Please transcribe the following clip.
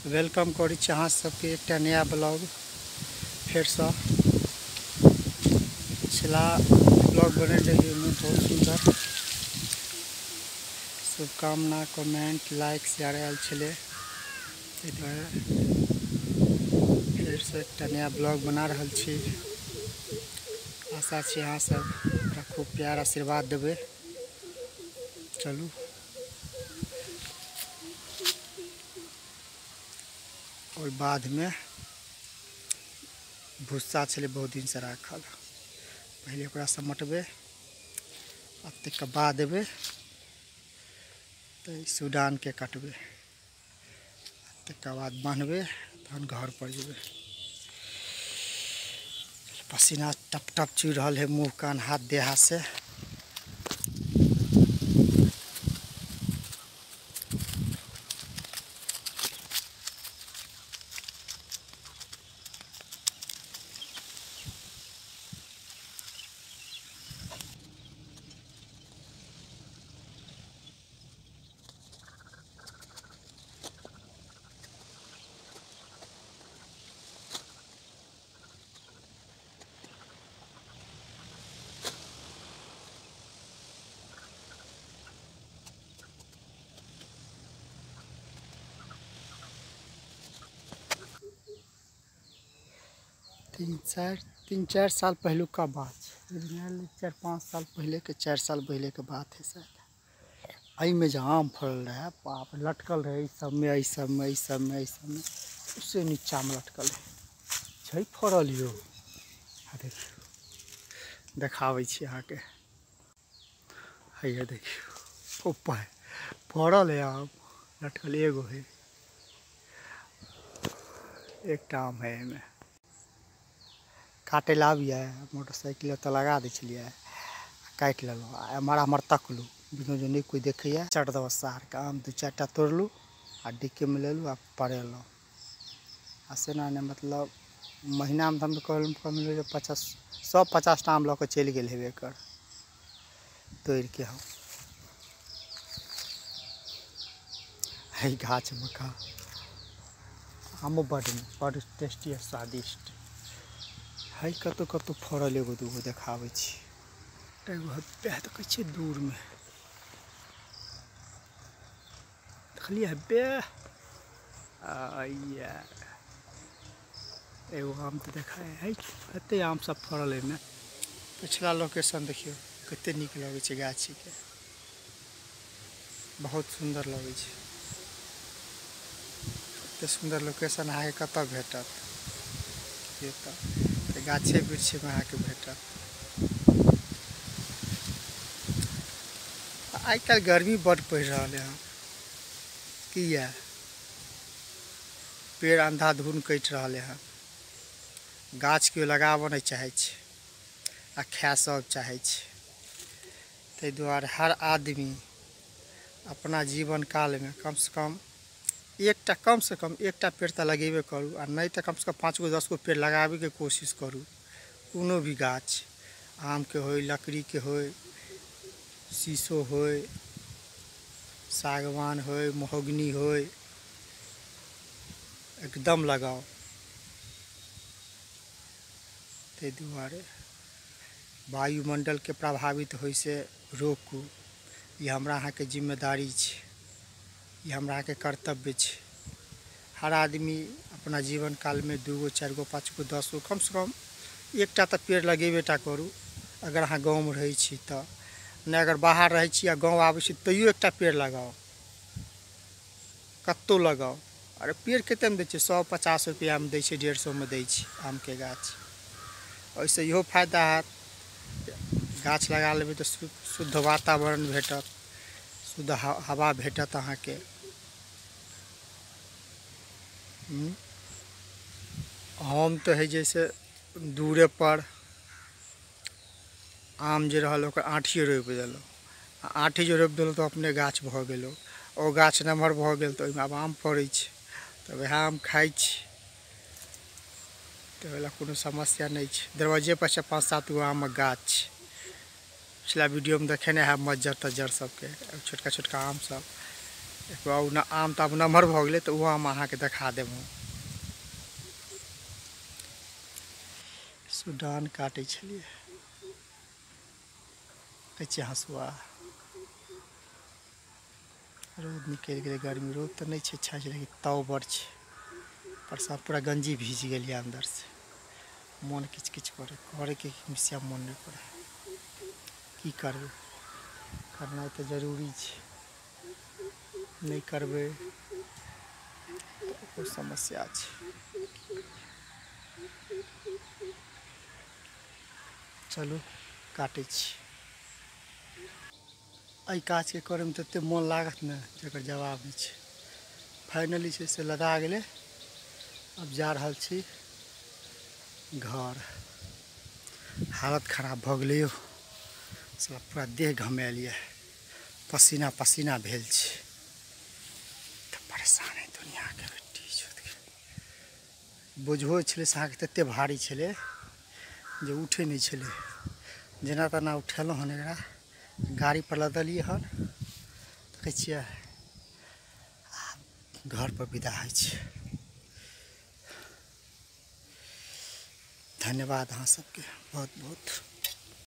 Welcome करै छी अहाँ सबके एकटा नया ब्लॉग। फेरसँ पिछला ब्लॉग बने रही ओहिमे बहुत सुन्दर शुभकामना कमेंट लाइक शेयर आयल छलै, ताहि दुआरे फेरसँ एकटा नया ब्लॉग बना रहल छी। आशा छी अहाँ सब हमरा खूब प्यार आशीर्वाद देबै। चलू और बाद में भुस्सा छलै बहुत दिन से राखल, पहले ओकरा समेटबै आ तकर बाद एबै तऽ सुडानके कटबै, तकर बाद बान्हबै, तहन घर पर जेबै। पसीना टप टप चुइ रहल है मुँह कान हाथ देह हाथ से। तीन चार साल पहलुका बात, 4-5 साल पहले के, 4 साल पहले के बात है शायद। एहिमे जे आम फड़ल रहे बाप, लटकल रहे सब में, एहि सब में, एहि सब में, एहि सब में, उससे नीचा में लटकल है छै फड़ल यो। देखियौ देखाबै छी अहाँके, हैया देखियौ ऊपर फड़ल है आम, लटकल एगो है, एकटा आम है एहिमे। काटै लए आबियै मोटरसाइकिल ओतऽ लगा दै छलियै, काटि लेलहुँ आ एम्हर आम्हर तकलहुँ, बुझलहुँ जे नहि कोइ देखैए, चट दऽ सारके आम 2-4 टा तोड़लहुँ आ डिक्कीमे लेलहुँ आ पड़ेलहुँ। आ सेना नहि मतलब महीनामे तऽ हम कहलहुँ जे 150 टा आम लऽ कऽ चलि गेल हेबे कर तोड़िके हम। एहि गाछमे का आमो बड्ड बड्ड टेस्टी आ स्वादिष्ट है। कतौ कतौ फड़ल एगो दूगो देखाबै छी। एगो हब्बे देखै छियै दूरमे, देखलियै हब्बे एगो आम तऽ देखाय है, कते आम सब फड़ल एहिमे। पिछला लोकेशन देखियौ कते नीक लगै छै, गाछीके बहुत सुन्दर लगै छै। एते सुन्दर लोकेशन अहाँके कतऽ भेटत? तऽ गाछे वृक्षमे अहाँके भेटत। आइ काल्हि गर्मी बड्ड पड़ि रहल है, किया पेड़ अंधाधुन कटि रहल है, गाछ केओ लगाबऽ नहि चाहै छै आ खाय सब चाहै छै। ताहि दुआरे हर आदमी अपना जीवन कालमे कमसँ कम एकटा, कमसँ कम एकटा पेड़ तऽ लगेबे करू, आ नहि तऽ कमसँ कम 5 गो 10 गो पेड़ लगाबैके कोशिश करू। कोनो भी गाछ, आमके होय, लकड़ीके होय, शीशो होय, सागवान होय, महोगनी होय, एकदम लगाउ। ताहि दुआरे वायुमंडलके प्रभावित होइसँ रोकू, ई हमरा अहाँके जिम्मेदारी छै, ई हमरा अहाँके कर्तव्य छै। हर आदमी अपना जीवन कालमे 2 गो 4 गो 5 गो 10 गो कमसँ कम एकटा तऽ पेड़ लगेबे टा करू। अगर अहाँ गाँवमे रहै छी तऽ, नहि अगर बाहर रहै छी आ गाँव आबै छी तैयो एकटा पेड़ लगाउ, कतहु लगाउ। अरे पेड़ कतेकमे दै छै? 150 रुपैआमे दै छै, 150मे दै छै आमके गाछ। ओहिसँ इहो फायदा हैत, गाछ लगा लेबै तऽ शुद्ध वातावरण भेटत, शुद्ध हवा भेटत अहाँके। हम तऽ है जैसे दूरे पर आम जे रहल ओकर आँठिए रोपि देलहुँ, आ आँठी जे रोपि देलहुँ तऽ अपने गाछ भऽ गेल, ओ गाछ नमहर भऽ गेल तऽ ओहिमे आब आम फड़ै छै, तऽ वएह आम खाइ छी, तऽ ओहि लए कोनो समस्या नहि छै। दरवाजे पर छै 5-7 गो आमक गाछ, पिछला वीडियोमे देखेने हैब मज्जर तज्जर सबके, छोटका छोटका आम सब। एक आम तऽ आब नमहर भऽ गेलै, तऽ ओहो आम अहाँके देखा देब हम। सुडान काटै छलियै, कहै छियै हँसुआ। रौद निकलि गेलै, गर्मी रौद तऽ नहि छै, अच्छा छै, लेकिन ताव बड़ छै। परसा पूरा गंजी भीज गेल यऽ अन्दरसँ, मोन किच किच करै, करैके मिसिया मोन नहि करै। की करबै, करनाइ तऽ जरूरी छै, नहि करबै तऽ ओकर समस्या छै। चलू काटै छी। एहि काजके करैमे ततेक मोन लागत ने जकर जवाब नहि छै। फाइनली छै से लदा गेलै। आब जा रहल छी घर। हालत खराब भऽ गेलै यौ, साला पूरा देह घमायल यऽ, पसीना पसीना भेल छै। तऽ परेशान है दुनियाके बेटी छुतके। बोझो छलै से अहाँके ततेक भारी छलै जे उठै नहि छलै। जेना तेना उठेलहुँ हन, एकरा गाड़ी पर लदलियै हन, देखै छियै घर पर विदा होइ छै। धन्यवाद अहाँ सबके बहुत बहुत।